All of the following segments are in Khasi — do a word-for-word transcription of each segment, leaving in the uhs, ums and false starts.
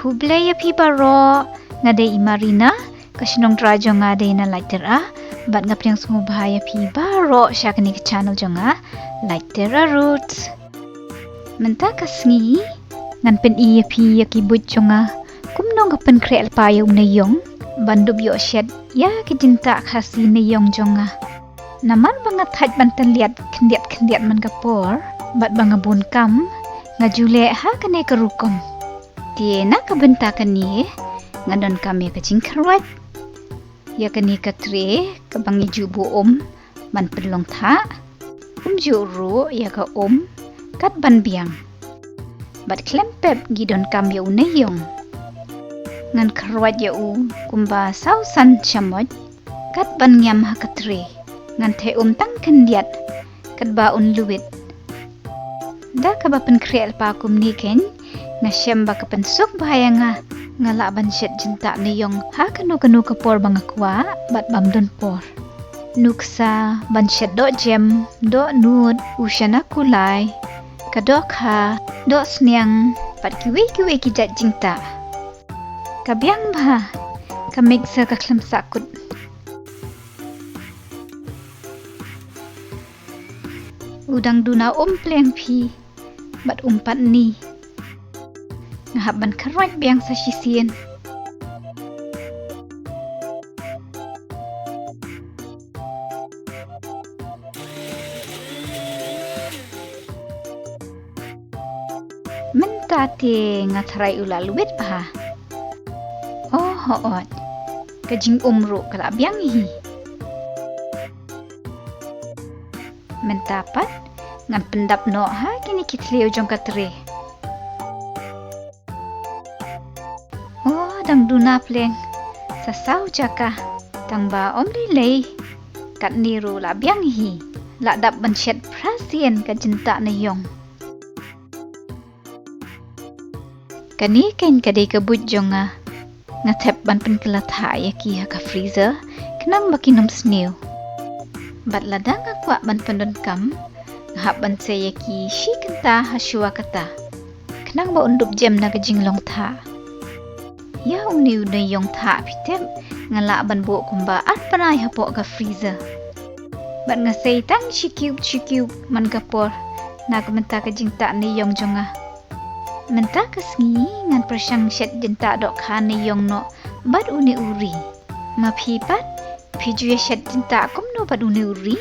Khublei ïa phi baroh, nga dei i Marina, ka shnong trai jong nga dei na Laityra, bad nga pdiang sngewbha ïa phi baroh sha kane ka channel jong nga, Laityra Roots. Mynta ka sngi, ngan pyni ïa phi ïa ki buit jong nga, kumno nga pynkhreh lypa ïa u neiong, ban dup ïoh shet ïa ki jingtah Khasi neiong jong nga. Namar ba nga thait ban tylliat khyndiat khyndiat man ka por, bad ba nga bun kam, nga ju leh ha kane ka rukom. Te na ka bynta kane, nga donkam ïa ka jingkhyrwait, ïa kane ka tray kaba ngi ju buh um ban pynlong thah, kumjuh ruh ïa ka um kat ban biang. Bad khlem pep ngi donkam ïa u neiong. Ngan khyrwait ïa u kumba saw san shamoit kat ban ngiam ha ka tray. Ngan theh um tang khyndiat katba un luit. Da kaba pynkhreh lypa kumne kein, nga shem ba ka pynsuk bha ïa nga, nga lah ban shet jingtah neiong ha kano kano ka por ba nga kwah bad bym don por. Nuksa ban shet doh jem, doh nud, u shana kulai, ka dohkha, doh sniang, bad kiwei kiwei ki jait jingtah. Ka biang bha, ka mixer ka khlem sahkut. U dang duna um pleng phi, bad um pat ni. Nga hap ban khyrwait biang sa shisien. Mynta te nga tharai u la luit bha. Oh, hooid. Ka jingum ruh ka la biang hi. Mynta pat, ngan pyndap noh ha kine ki thliew jong ka tray. Oh, dang duna pleng. Sa saw jaka. Tang ba ym lei lei. Katne ruh la biang hi. La dap ban shet phra sien ka jingtah neiong. Kane kein ka dei ka buit jong nga. Nga thep ban pynkylla thah ïa ki ha ka freezer, khnang ba kin ym sniew. Bad lada nga kwah ban pyndonkam, nga hap ban sei ïa ki shi kynta ha shuwa kata, khnang ba un dup jem na ka jinglong thah. Ïa une u neiong thah phi tip, nga lah ban buh kumba ar bnai hapoh ka freezer. Bad nga sei tang shi cube shi cube man ka por, na ka bynta ka jingtah neiong jong nga. Mynta ka sngi ngan pyrshang shet jingtah dohkha neiong noh bad une u ri. Ma phi pat, phi ju ïa shet jingtah kumno bad une u ri?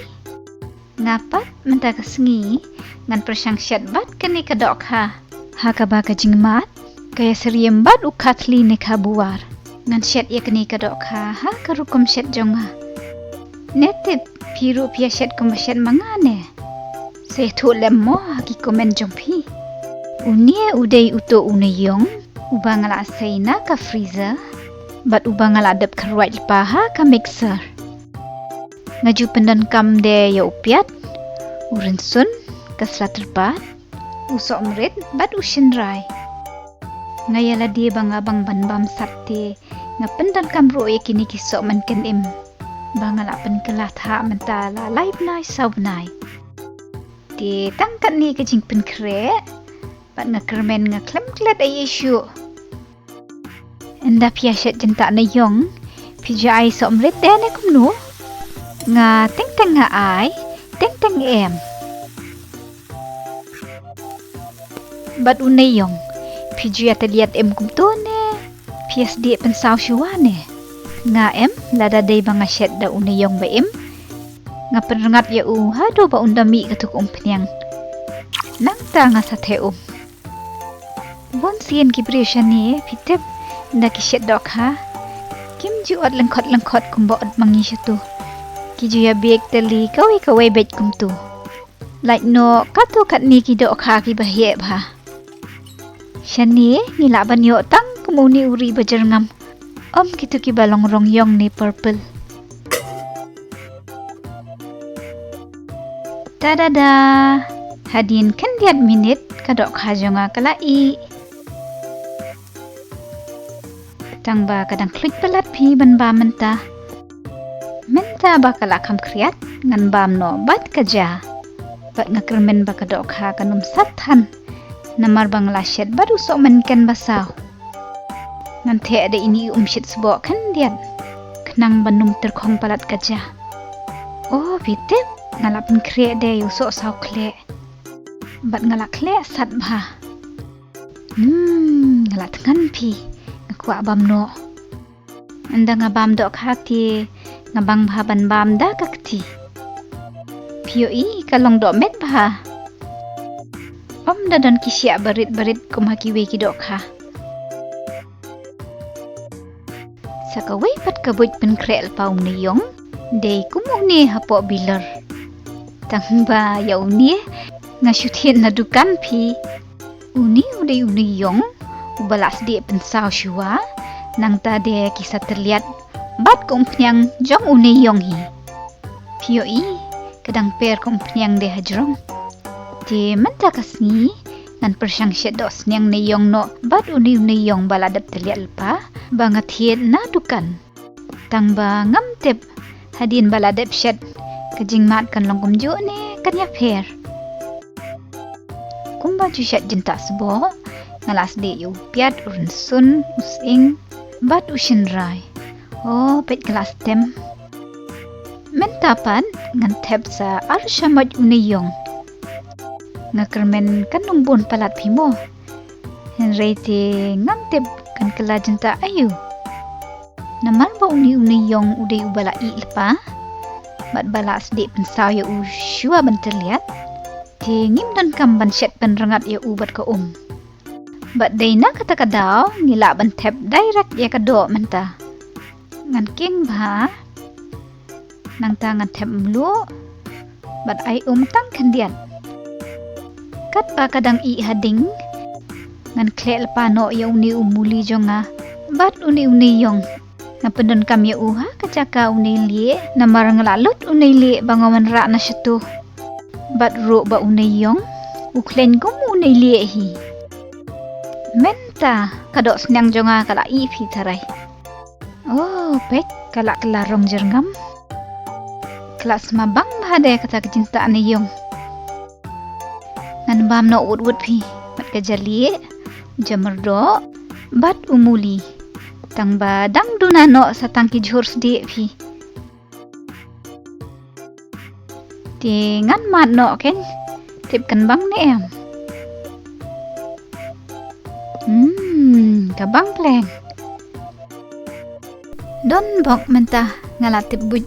Nga pat, mynta ka sngi ngan pyrshang shet bad kane ka dohkha. Ha kaba ka jingmad ka ïa syriem bad u khathli ne kha buar. Ngan shet ïa kane ka dohkha ha ka rukom shet jong nga. Ne tip, phi ruh phi ïa shet kumba shet ma nga ne? Sa ïathuh lem mo ha ki comment jong phi. Une u dei uto u neiong uba nga la sei na ka freezer bad uba nga la dep khyrwait lypa ha ka mixer. Nga ju pyndonkam de ïa u piat, u rynsun, ka sla tyrpad, u sohmrit bad u shynrai. Nga ïa lade ba nga bang ban bam sat te nga pyndonkam ruh ïa kine ki sohmynken im ba nga la pynkylla thah mynta la lai bnai saw bnai. Te tang katne ka jingpynkhreh bad nga kyrmen nga khlem klet ei ei shuh. Ynda phi ïa shet jingtah neiong, phi ju ai sohmrit de ne kumno? Nga teng teng nga ai, teng teng em. Bad u neiong, phi ju ïa tylliat em kumto ne phi ïa sdieh pynsaw shuwa ne? Nga em, lada dei ba nga shet da u neiong ba im, nga pynrngat ïa u haduh ba un da mih katto ka umphniang. Nangta nga sa theh um. Bun sien ki briew shane phi tip, ynda ki shet dohkha kim ju ot lyngkhot lyngkhot kumba ot ma ngi shato. Ki ju ïa biek tylli kawei kawei beit kumto. Lait noh katto katne ki dohkha kiba heh bha. Shane ngi lah ban ïoh tang kum une u ri ba jyrngam. Ym kito kiba long rong ïong ne purple. Ta da da. Hadien khyndiat minit ka dohkha jong nga ka la ih. Tang ba ka dang khluit palat phi ban bam mynta. Mynta ba ka la kham khriat ngan bam noh bad ka ja. Bad nga kyrmen ba ka dohkha kan ym sat than. Namar ba nga la shet bad u sohmynken ba saw. Ngan theh da ine i um shit sboh khyndiat, khnang ban ym tyrkhong palat ka ja. O, phi tip, nga la pynkhreh de ïa u soh saw khleh. Bad nga la khleh sat bha. Hmm, nga la thngan phi, nga kwah bam noh. Ynda nga bam dohkha te nga bang bha ban bam da ka kti. Phi ïohi, ka long dohmet bha. Ym da don ki shiah barit barit kum ha kiwei ki dohkha. Sa kawei pat ka buit pynkhreh lypa une i ïong, dei kum une hapoh Bilor. Tang ba ïa une nga shu thied na dukan phi. Une u dei une i ïong uba la sdieh pynsaw shuwa, nangta de ki satylliat bad ka umphniang jong une i ïong hi. Phi ïohi, ka dang per ka umphniang de hajrong. Te mynta ka sngi ngan pyrshang shet dohsniang ne ïong noh bad une une i ïong ba la dep tylliat lypa ba nga thied na dukan. Tang ba ngam tip hadien ba la dep shet ka jingmad kan long kumjuh ne kan ïapher. Kumba ju shet jyntah sboh, nga la sdieh ïa u piat, u rynsun, u sying bad u shynrai. O, peit ka la stem. Mynta pat ngan thep sa ar shamoit une i ïong. Nga kyrmen kan ym bun palat phi mo. Hynrei te ngam tip kan kylla jyntah aïu. Namar ba une une i ïong u dei uba la ih lypa bad ba la sdieh pynsaw ïa u shuwa ban tylliat, te ngim donkam ban shet pynrngat ïa u bad ka um. Bad dei na kata ka daw ngi lah ban thep direct ïa ka doh mynta. Ngan kieng bha. Nangta ngan thep mluh bad ai um tang khyndiat. Katba ka dang ih ha ding, ngan khleh lypa noh ïa une u muli jong nga bad une une i ïong. Nga pyndonkam ïa u ha ka jaka une i lieh, namar nga la lut une i lieh ba nga wanrah na shatu. Bad ruh ba une i ïong u khlaiñ kum une i lieh hi. Mynta ka dohsniang jong nga ka la ih phi tharai. O, peit, ka la kylla rong jyrngam. Ka la sma bang bha de kata ka jingtah ne i ïong. Ngan bam noh wut wut phi bad ka jalieh, u jamardoh bad u muli. Tang ba dang duna noh sa tang ki jhur sdieh phi. Te ngan mad noh kein, tip kan bang ne em. Hmm, ka bang pleng. Don bok mynta nga la tip buit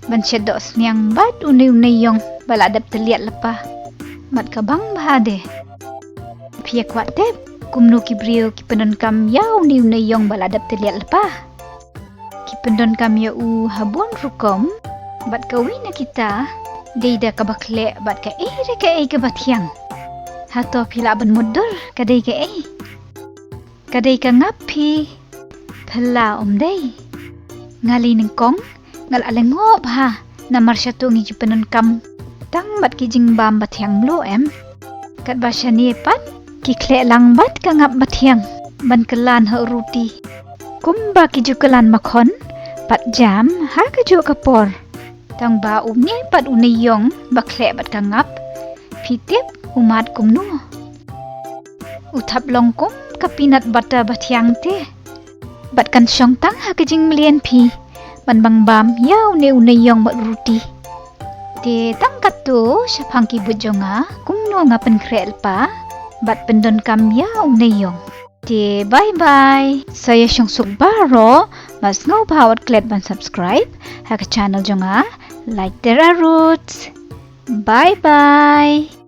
ban shet dohsniang bad une une i ïong ba la dep tylliat lypa. Bad ka bang bha de. Phi ïa kwah tip kumno ki briew ki pyndonkam ïa une une i ïong ba la dep tylliat lypa? Ki pyndonkam ïa u ha bun rukom, bad kawei na kita dei da kaba khleh bad kaei re kaei kaba thiang. Hato phi lah ban mutdur ka dei kaei? Ka dei ka ngap phi? Phylla, ym dei. Nga lei nyngkong nga la lyngngoh bha namar shatu ngi ju pyndonkam tang bad ki jingbam ba thiang mluh em. Katba shane pat ki khleh lang bad ka ngap ba thiang ban kyllan ha u ruti. Kumba ki ju kyllan makhon bad jam ha kajuh ka por. Tang ba une pat une i ïong ba khleh bad ka ngap, phi tip u mad kumno? U thap long kum ka peanut butter ba thiang te. Bad kan shong tang ha ka jingmlien phi ban bang bam ïa une une i ïong bad ruti. Te tang katto shaphang ki buit jong nga kumno nga pynkhreh lypa bad pyndonkam ïa une i ïong. Te bye bye. Sa ïa shong suk baroh, ma sngewbha wat klet ban subscribe ha ka channel jong nga, Light Terra Roots. Bye bye.